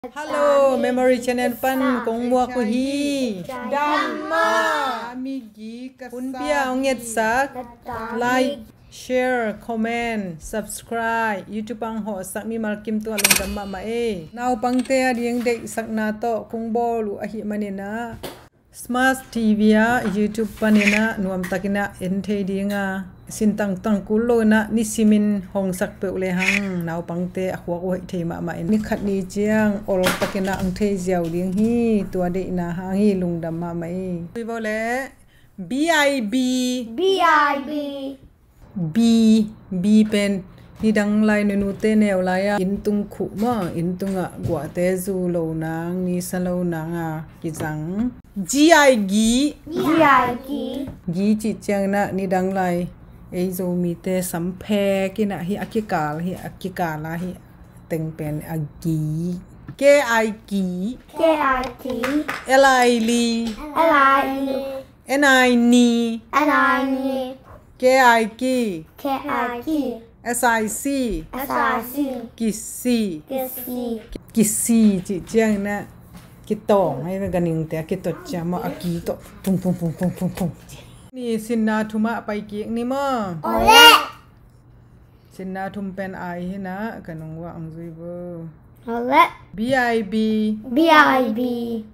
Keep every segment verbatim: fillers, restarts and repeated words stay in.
Hello, Memory Channel pan kong muak uh hi. Dam maw? Migi ka sa hi. Hunpia hong etsak, like, share, comment, subscribe, YouTube ah hong hawhsak mimal kim tungah lungdam mahmah ei. Naupangte ading deihsakna tawh kong bawl uh ahih manin ah Smart T V ah, YouTube panin ah nuamtakin ah en thei ding a, sintang tang kul lo in ah nisimin hong sak peuh lehang naupangte a khuak uh hoih thei mahmah in, ni khat ni ciang oltakin ah hong thei ziau ding hi. Tua deihna hang hi. Lungdam mahmah ei. Ui vo le. B I B. B I B. B, B pen nidang lai nunute neu lai-a inn tung khuh maw, inn tungah guahte zu lo nang, ni sa lo nang a kizang. G I gi. G I gi. Gi cih ciangin ah nidang lai ei Zomite samphek in ah hih a kikal, hih a kikal ah hih teng pen a gi. K I ki. K I ki. L I li. L I li. N I ni. N I ni. K I ki. K I ki. S I si. S I si. Kisi. Kisi. Kisi cih ciangin ah kitawng, hih ganhingte a kitot ciang maw, a ki tawh pung pung pung pung pung pung. Ni sinna thum ah pai kik ni maw. Awle. Sinna thum pen ai hi in ah ka nung uah hong zui vo. Awle. B I B. B I B.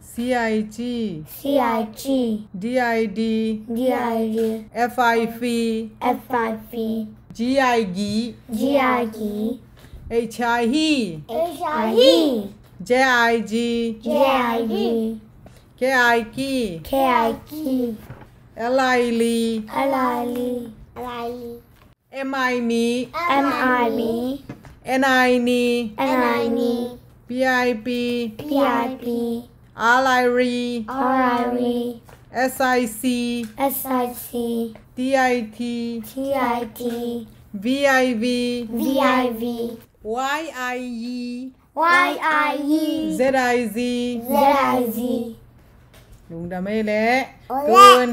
C I ci. C I ci. D I di. D I di. F I fi. F I fi. G I gi. G I gi. H I hi. H I hi. J I gi. J I gi. K I ki. K I ki. L I li. L I li. L I li. M I mi. M I mi. N I ni. N I ni. P I P. P I P. R I ri. R I ri. S I si. S I si. T I ti. T I ti. V I vi. V I vi. Y I yi. Y I yi. Z I zi. Z I zi. Lungdam ei leh. Awle. Tun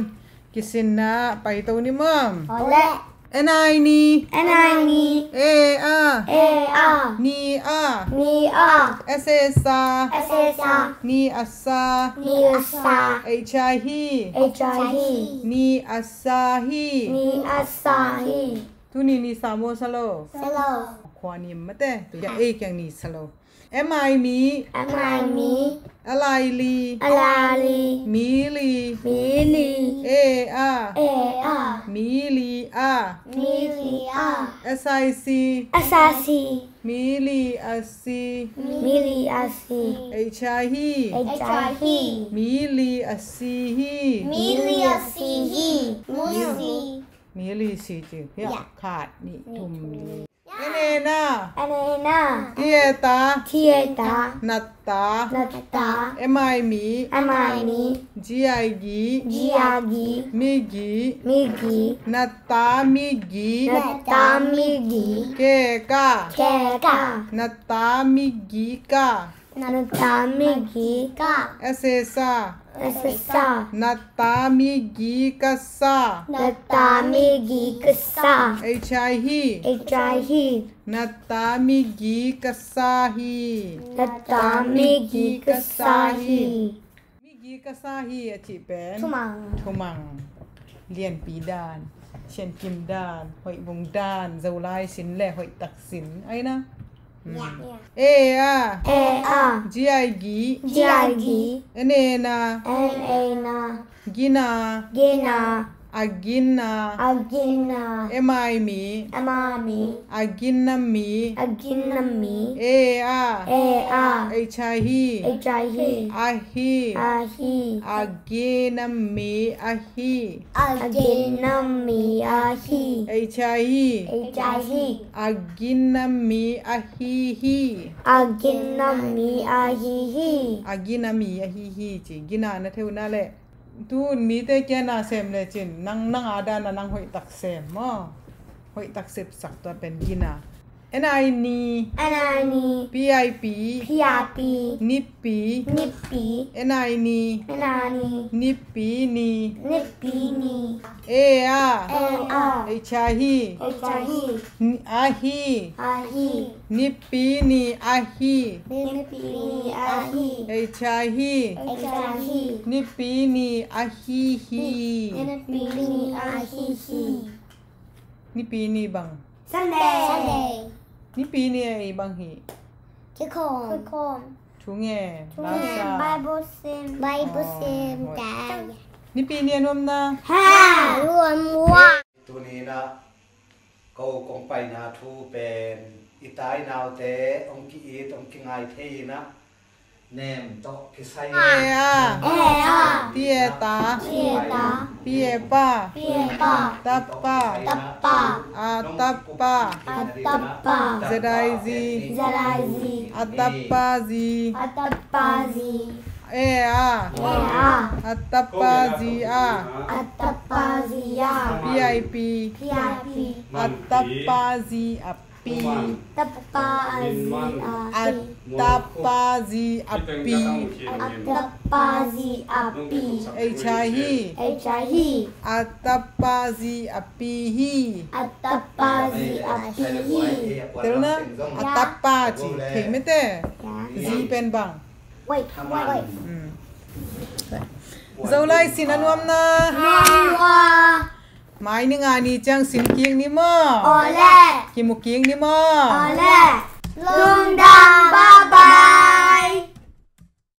kisinna paito ni maw. Awle. N I ni. N I ni. A a. A a. Ni a. Ni a. S A sa. S A sa. Ni a sa. Ni a sa. H I hi. H I hi. Ni a sa hi. Ni a sa hi. Tuni ni sa maw sa lo? Sa lo. Khua ni mate. Tu ya ei kiang ni sa lo. M I mi. M I mi. L I li. L I li. Mi li. Mi li. A a. A a. Mi li a. Mi li a. S I si. S I si. Mi li a si. Mi li a si. H I hi. H I hi. Mi li a si hi. Mi li a si hi. Mi li. Mi li si ci. Ya. Ya. Khat nih thum li. N A na. N A na. T A ta. T A ta. Natta. Natta. M I mi. M I mi. G I gi. G I gi. Migi. Migi. Natta migi. Natta migi. Ke ka. Ke ka. Natta migi ka. Natta migi ka. S A sa. S A sa. Natta migi ka sa. Natta migi ka sa. H I hi. H I hi. Natta migi ka sa hi. Natta migi ka sa hi. Migi ka sa hi a cih pen thumang. Thumang. Lianpi dan, siankim dan, hoih vung dan, Zolai sin le hoih tak sin. Ai na. Mm. Ya. A a. A a. G I gi. G I gi. N A na. N A na. Gina. Gina. A gina. A gina. M I mi. M I mi. A gina mi. A gina mi. A a. A a. H I hi. H I hi. A hi. A hi. A gina mi a hi. A gina mi a hi. H I hi. H I hi. A gina mi a hi hi. A gina mi a hi hi. A gina mi a hi hi ci. Gina na theu na le. Tun mite kia na sem le cin, nang, nang a dan a nang hoih tak sem maw? Hoih tak sepsak tua pen gina. N I ni. N I ni. P I P. P I P. Nipi. Nipi. N I ni. N I ni. Nipi ni. Nipi ni. A a. A a. H a hi. H a hi. N-, a hi. A hi. Nipi ni a hi. Nipi ni a hi. H a hi. H a hi. Nipi ni a hi hi. Nipi ni a hi hi. Nipi ni bang. Sunday. Sunday. Nipi ni a ei bang hi. Kikhawm. Kikhawm. Thu ngen. Thu ngen. Lasa. Bible sim. Bible sim. Aw, hoih. Nipi ni a nuamna. Ha, nuam ua. Tuni-in ah ko kong paina thu pen i tai naute hong ki-it hong kingai thei-in ah nem tawh kisai. E a. E a. T e ta. T e ta. P e pa. P e pa. Tapa. Tapa. A tapa. A tapa. Z a i zi. Z a i zi. A tapa zi. A tapa zi. E a. E a. A tapa zi a. A tapa zi a. P I P. P I P. A tapa zi a pi. Tapa zi a pi. A tapa zi a pi. A tapa zi a pi. H a hi. H a hi. A tapa zi a pi hi. A tapa zi a pi hi. Tel na. A tapa ci. Thei mete. Ya. Zi pen bang. Wait, wait. Mm. Zolai sin a nuamna. Nuam ua. Mai ni nga ni ciang sin kik ni maw. Ole. Kimu kik ni maw. Ole. Lungdam, bye bye.